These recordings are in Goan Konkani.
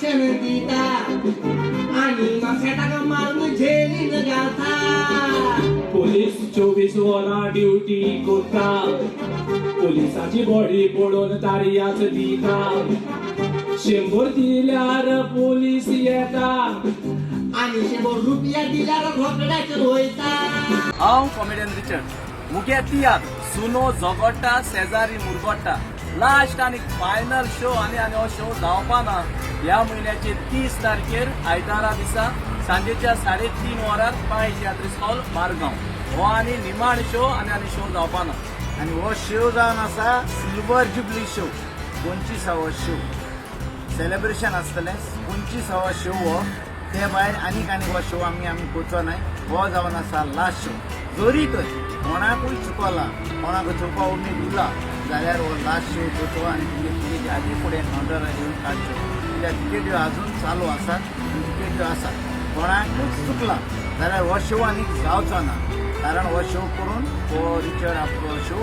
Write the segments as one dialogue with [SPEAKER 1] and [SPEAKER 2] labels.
[SPEAKER 1] दिता आनी माफेटाक मारून झेलीन घालता.
[SPEAKER 2] पोलीस 24 वरां ड्युटी करता, पोलिसाची बॉडी पळोवन तारयाच दिता. 100 दिल्यार पोलीस येता
[SPEAKER 1] आनी 100 रुपया दिल्यार रोकड्याच वयता.
[SPEAKER 3] हांव कॉमेडियन रिचर्ड. मुगे तियात्र सुनो झगडटा शेजारी मुरगोट्टा लास्ट आनी फायनल शो आनी आनी हो शो जावपा ना. ह्या म्हयन्याचे 30 तारखेर आयतारा दिसा सांजेच्या 3:30 वरार पांय तियात्रीस हॉल मारगांव. हो आनी निमाण शो आनी आनी शो जावपा ना.
[SPEAKER 4] आनी हो शो जावन आसा सिल्वर जुबली शो, 25वो शो सेलेब्रेशन आसतलें. 25वो शो हो, ते भायर आनीक आनी हो शो आमी आमी करचो नाय. हो जावन आसा लास्ट शो. जरी तर कोणाकूय चुकला, कोणाक चोवपा उमेद उरला जाल्यार हो लास्ट शो करचो आनी तुगे तिकेटी आदी फुडें कावंटरार येवन काडच्यो, कित्याक तिकेट्यो अजून चालू आसात आनी तिकेट्यो आसात. कोणाकूच चुकला जाल्यार हो शो आनीक जावचो ना, कारण हो शो करून हो रिचर्ड आपलो शो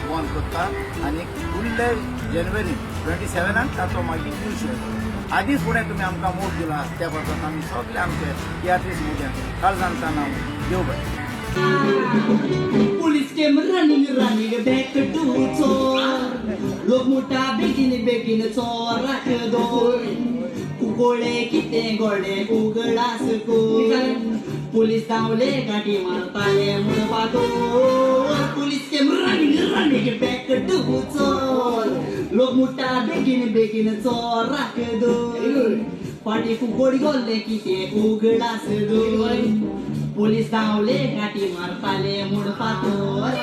[SPEAKER 4] बंद करता आनी फुडले जानेवारी 27 ताचो मागीर न्यू शो येतलो. आदींच फुडें तुमी आमकां मोग दिला त्या पासत आमी सगळे आमचे तियात्रीस मोग्यांक काळजान नांव देव बरें.
[SPEAKER 1] Police came running, running back to चोर. लोक मोठा बेगीन बेगीन चोराक दोर. कुकोळे कितें गोडे उगडास कोर. पोलीस धांवले गाठी मारताले म्हूण पातोर. Police came running, running back to चोर. लोक मोठा बेगीन बेगीन चोराक दोर. फाटी कुकोडी गोल्ले कितें उगडास दोर. पोलीस धांवले गाठी मारताले म्हूण फातोर.